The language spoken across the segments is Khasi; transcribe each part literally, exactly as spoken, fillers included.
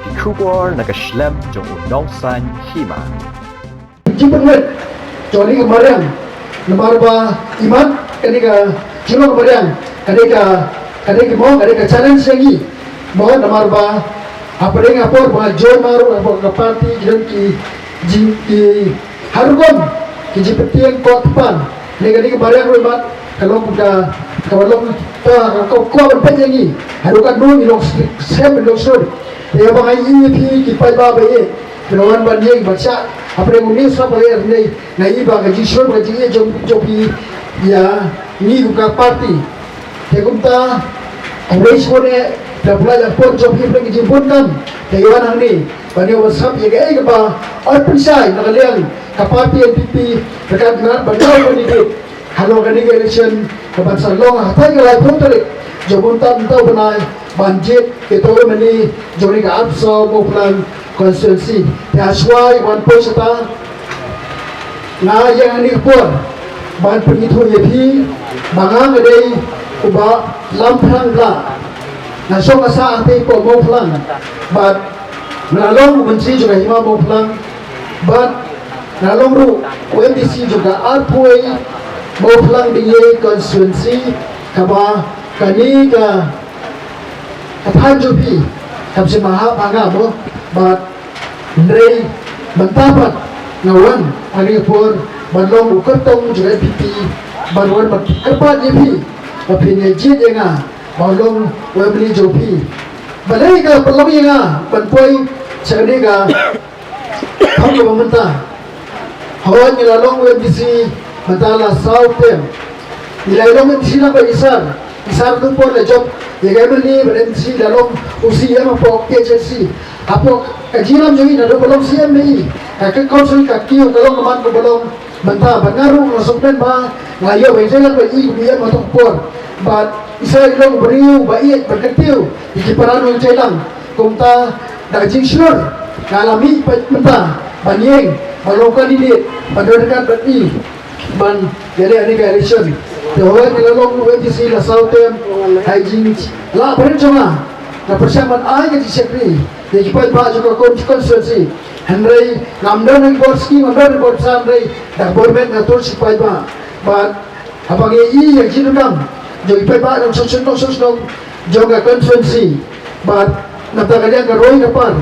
Ki khubor na ka shlem jong u nongsan hima. Jingpynwit jong kane ka mariang, namar ba imat kane ka jinglong mariang, kane ka, kane ka mo, kane ka challenge ïa ngi mo, namar ba hapdeng ha por ba jong ma ruh ha ka party ki don ki jing ki harum ki jingpyntieng ko tpan ne kane ka mariang ruh imat ka long ka, ka long ka, ka, ka, ka ban pynjah ngi harum ka ngi long sem long sur. Ïa ba ngi ïa phi ki paidbah ba ïa phi wan ban ïeng ban shah hapdeng une u sap ba ïa ne nga ïa ba ka jingshlur ka jingïa jong jong phi ïa ngi kum ka party. Te kumta hynrei shuh ne da pula ïa pon jong phi hapdeng ka jingbun kam te ïa wan hangne ban ïa wan sap ïa kaei kaba ot pynshai na ka liang ka party N P P. Ryngkat ngat ban ïa wan ïa Halor kane ka election kaban sa long ha kata ka laiphew tarik jong u bnai mynta u bnai ban jied ïa uto u M L A jong kane ka arphew saw Mawphlang constituency. Te ha shuwa ïa ban poi shata nga ïa kane ka por ban pynithuh ïa phi ba nga nga dei u Bah Lamphrang Blah. Nga shong nga sah hangtei hapoh Mawphlang bad nga la long u myntri jong ka hima Mawphlang bad nga la long ruh u M D C jong ka arphew Mawphlang Dyngngei constituency kaba kane ka, ka thaiñ jong phi kam shym la hap ha nga mo bad hynrei mynta pat nga wan ha kane ka por ban long u kyrtong jong ka N P P ban wan ban kyrpad ïa phi ba phin ïa jied ïa nga ban long u M L A jong phi. Balei ka pynlong ïa nga ban poi sha kane ka thong kaba mynta? Hooid ngi la long u M D C mynta la saw term. Ngi la long M D C na ba isar isar tu por la jop ïa ka M L A bad M D C la long u C M hapoh K H A C. Hapoh ka jingïalam jong ngi naduh ba long C M ne i ka, ka council ka kiew ka long ka man kaba long. Mynta bad nga ruh nga sngewkmen ba nga ïoh ba ïa jailang ba i ba ïa ma tok por bad i sa i long briew ba ïeit ba kyntiew ïa ki para nong jailang. Kumta da ka jingshlur nga la mih pat mynta ban ïeng ban long candidate ban don ryngkat bad i ban ïaleh ïa ka election. Te hooid nga la long u M D C la saw term ha i jinglah barit jong nga nga pyrshang ban ai ka jingshakri ïa ki paidbah jong ka constituency. Hynrei ngam don ïa ki bor skim ngam don ïa ki bor pisa hynrei da ka bor met nga tur sha ki paidbah. Bad haba ngi ïohi ïa ka jingdonkam jong ki paidbah nongshong shnong nongshong shnong jong ka constituency bad na bynta ka liang ka roi ka par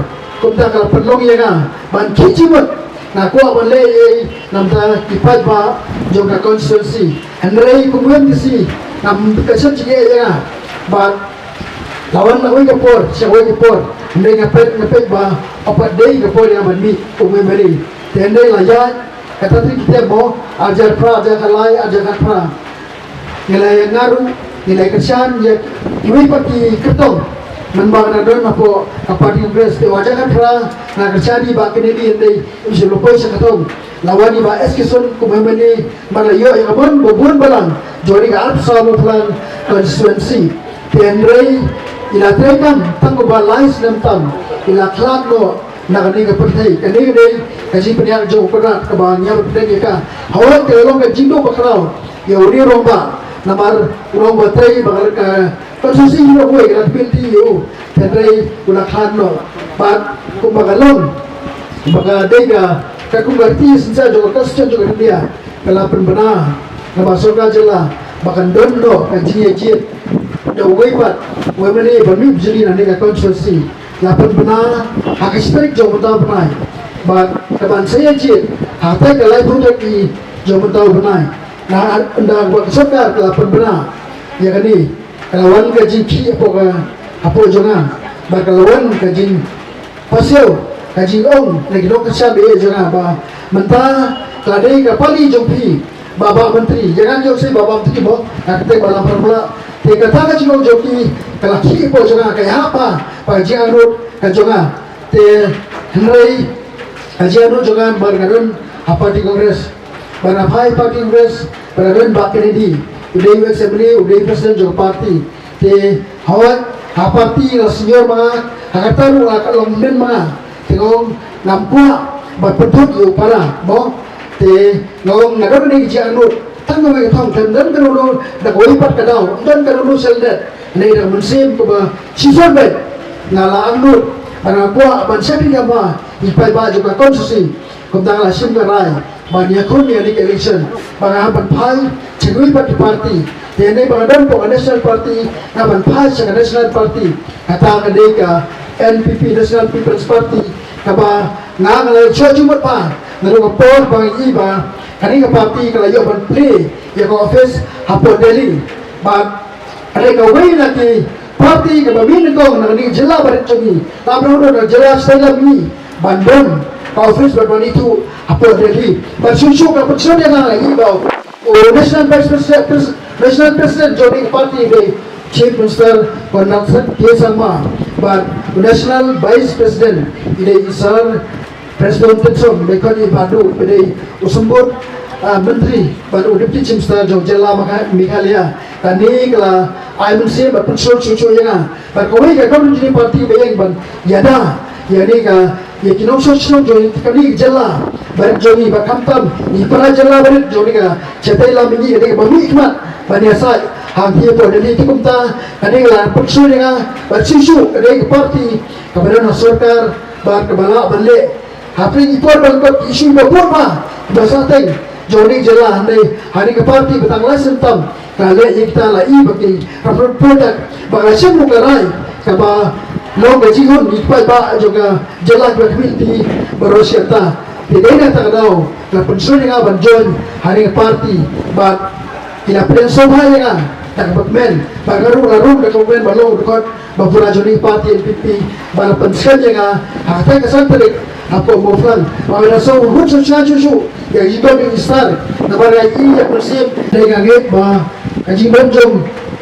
kumta ka la pynlong ïa nga ban khih jingmut nga kwah ban leh ei ei na bynta ki paidbah jong ka constituency. Hynrei kum u M D C ngam ka shet jingeh ïa nga bad la wan na kawei ka por sha kawei ka por hynrei nga peit nga peit ba ym pat dei ka por ïa nga ban mih kum u M L A. Te hynrei la ïaid kata teng ki tem mo, ar hajar phra, ar hajar khatlai, ar hajar khatphra. Ngi la ïa nga ruh ngi la ïa kyrshan ïa kiwei pat ki kyrtong. Mynba nga don hapoh ka party Congress te ar hajar khatphra nga kyrshan ïa i Bah Kennedy Hynrei im shym la poi sha ka thong. La wan i Bah S K Sun kum u M L A bad la ïoh ïa ka mon ba bun balang jong kane ka arphew saw Mawphlang constituency. Te hynrei i la trei kam tang uba lai snem tam i la khlad noh na kane ka pyrthei. Kane ka dei ka jingpynïar jong u Kynrad kaba ngi ïa pyrthei ïa ka. Hooid ka long ka jingduh bakhraw ïa une u rangbah namar u long ba trei ba ka, ka constituency u long wei ka la pynti ïa u. Hynrei u la khlad noh bad kumba ka long ba ka dei ka, ka kum ka riti synshar jong ka constitution jong ka India. Ka la pynbna na ba sorkar jylla ba kan don noh ka jingïajied da uwei pat uwei mane ba mih bjuli na ne ka constituency. La pynbna ha ka shi tarik jong mynta u bnai bad ka ban sa ïajied ha ka laiphew tarik jong mynta u bnai. Na ynda ba ka sorkar ka la pynbna ïa kane ka la wan ka jingkhih hapoh ka, hapoh jong nga bad ka la wan ka jing pasiaw ka jingong na ki nongkyrshan ba ïeit jong nga ba mynta ka la dei ka pali jong phi Bah Bah Myntri. Ïa nga ki ong seh Bah Bah Myntri mo, nga kyrteng Bah Lamphrang Blah. Te kata ka jingong jong ki ka la khih hapoh jong nga, ka ïahap bha ba ka jingangnud ka jong nga. Te hynrei ka jingangnud jong nga namar nga don ha party Congress. Ba nga phai party Congress ba nga don Bah Kennedy u dei u ex M L A, u dei president jong ka party. Te hooid ha party la senior ma nga, ha kata ruh la ka long hynmen ma nga. Te nga ong ngam kwah ban pynthut ïa u para mo. Te nga ong nga don kane ka jingangnud tang kawei ka thong, khlem don kano kano da kawei pat ka daw, ym don kano kano sel net. Hynrei da ka mynsiem kaba shisien beit nga la angnud Ba nga kwah ban shakri ïa ma i paidbah jong ka constituency. Kumta nga la shim ka rai ban ïakhun ïa kane ka election ba nga hap ban phai sha kiwei pat ki party. Te ïa kane ba nga don hapoh ka National Party nga ban phai sha ka National Party, kata ka dei ka N P P, National People's Party, kaba nga, nga la ïoh jingmut bha naduh ka por ba nga i ba kane ka party ka la ïoh ban plie ïa ka office hapoh Delhi. Bad ka dei kawei na ki party kaba mih nyngkong na kane ka jylla barit jong ngi, la pynhun na jylla sha lam ngi ban don ka office bad ban ithuh hapoh Delhi. Bad shuh shuh ka pynshong ïa nga, i ba u National Vice President, Pres-, National President jong kane ka party dei Chief Minister Conrad K Sangma, bad u National Vice President i dei i Sir Prestone Tynsong, dei khun i Bah Duh, ba dei u symbud, ah, myntri bad u Deputy Chief Minister jong jylla Megha-, Meghalaya. Kane ka la ai mynsiem bad pynshong shuh shuh ïa nga. Bad kawei ka kam jong kane ka party ba ïeng ban ïada ïa kane ka, ïa ki nongshong shnong jong kane ka jylla barit jong ngi, bad khamtam ki para jylla barit jong kane ka jaitbynriew jong ngi, kane kaba mihkhmat ban ïasaid hangtei hapoh Delhi. Te kumta kane ka la pynshong ïa nga bad shuh shuh kane ka party kaba don ha sorkar bad kaba lah ban leh hapdeng ki por ba lyngkot, ki issue ba bun bha kiba sahteng jong kane ka jylla. Hynrei ha kane ka party ba tang lai sien tam ka leh ïa kita, la i ba ki hap ban pyntak. Ba nga shim ruh ka rai kaba long ka jinghun ïa ki paidbah jong ka jylla, kiba khmih lynti baroh shi katta. Te dei na kata ka daw la pynshong ïa nga ban join ha kane ka party bad ki la pynshong bha ïa nga da kaba kmen. Bad nga ruh nga rung da kaba kmen ban long u dkhot ba pura jong kane ka party N P P, ba la pynskhem ïa nga ha kata ka san tarik hapoh Mawphlang. Ba nga la sngew ruh sngewsih shuh shuh ïa ka jingdon jong i Sir, namar nga i ïa ka mynsiem. Dei nga ngeit ba ka jingdon jong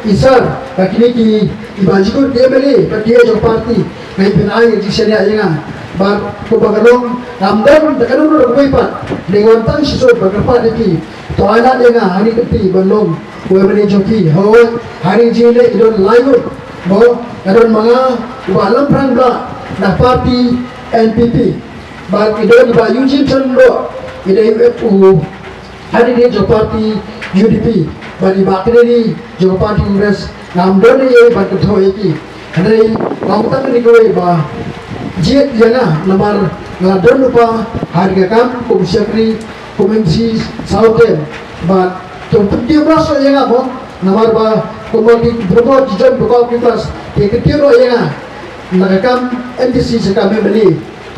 i Sir bad kine ki, kiba jingkut ki M L A bad kiei jong ka party, nga i pynai ïa ka jingshaniah ïa nga. Bad kumba ka long, ngam don da kano kano kawei pat, dei nga wan tang shisha ban kyrpad ïa phi. To ai lad ïa nga ha kane ka kti ban long u M L A jong phi. Hooid, ha kane ka jingïaleh i don lai ngut. Mo, ka don ma nga u Bah Lamphrang Blah na party N P P. Bad i don i Bah Eugene Shanbor, i dei u, u candidate jong party U D P. Bad i Bah Kennedy jong party Congress. Ngam don ei ei ban kynthoh ïa ki. Hynrei nga ong tang kane kawei ba jied ïa nga namar nga la don lypa ha kane ka kam kum shakri, kum M C saw term. Bad to kyntiew klas ïa nga mo, namar ba kumba ki promote ki join ba ki klas, te kyntiew ïa nga na ka kam M D C sha ka kam M L A.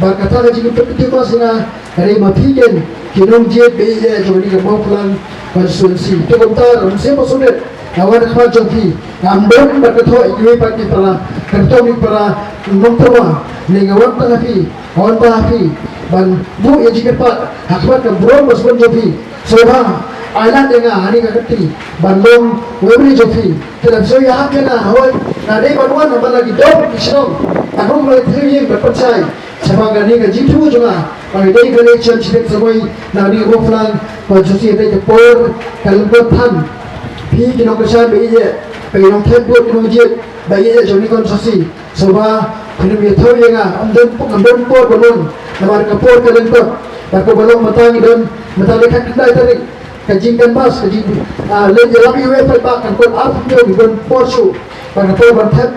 Bad kata ka jingpynkyntiew klas ïa nga ka dei ma phi ken ki nongjied ba ïeit jong kane ka Mawphlang constituency. Te kumta, Mynsiem Bakhuid, nga wan ha khmat jong phi, ngam don ban kynthoh ïa kiwei pat ki para, kynthei, ki para nongtyrwa, ne nga wan tang ha phi, nga wan tang ha phi ban buh ïa ka jingkyrpad ha khmat ka burom ba sngewbha jong phi. Sngewbha ai lad ïa nga ha kane ka kti ban long u M L A jong phi. Te lada phi sngewbha ïa nga, hooid, nga dei ban wan namar la ki dong ki shnong, nga ruh nga la ïeng ban pynshai shaphang kane ka jingthmu jong nga ba nga dei ban leit sha shnong sha samoi na kane ka Mawphlang constituency. Dei ka por ka lyngkot than, phi ki nongkyrshan ba ïeit, phi ki nongthep vote, ki nongjied ba ïeit jong kane ka constituency. Sngewbha phin ym ïathuh ïa nga, ym don, ym don por ban wan namar ka por ka lyngkot. Bad kumba long mynta ngi don, mynta dei khatkhyndai tarik, ka jingcanvass, ka jing, ah, leit ïalap ïa kiwei pat ba kan kut arphew tarik, ngi don por shuh. Bad ka por ban thep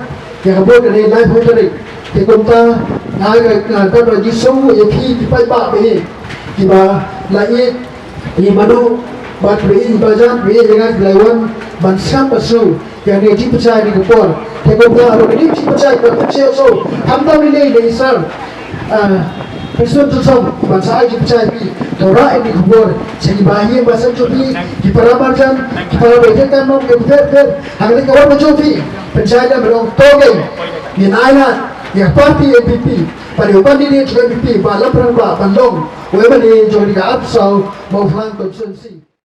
ïa ka vote ka dei laiphew tarik. Te kumta nga, nga, nga don ka jingsngew ïa phi ki paidbah ba ïeit, kiba la ïeit ïa i Bah Duh bad ba ïeit i Bah Jan, ba ïeit ïa nga, ki la wan ban sngap ban sngew ïa kane ka jingpynshai ha kane ka por. Te kumta ruh kane ka jingpynshai ka pynshai also, khamtam lei lei da i Sir, ah, Prestone Tynsong ban sa ai jingpynshai ha phi. To rah ïa kane ka khubor sha ki bahaïing bahasem jong phi, ki para marjan, ki para ba ïeit, kam nong, ki pher pher ha kane ka ward ka jong phi. Pynshai da ba long to keiñ ngin ai lad ïa ka party N P P bad ïa u candidate jong ka N P P, Bah Lamphrang Blah, ban long u M L A jong kane ka arphew saw Mawphlang constituency.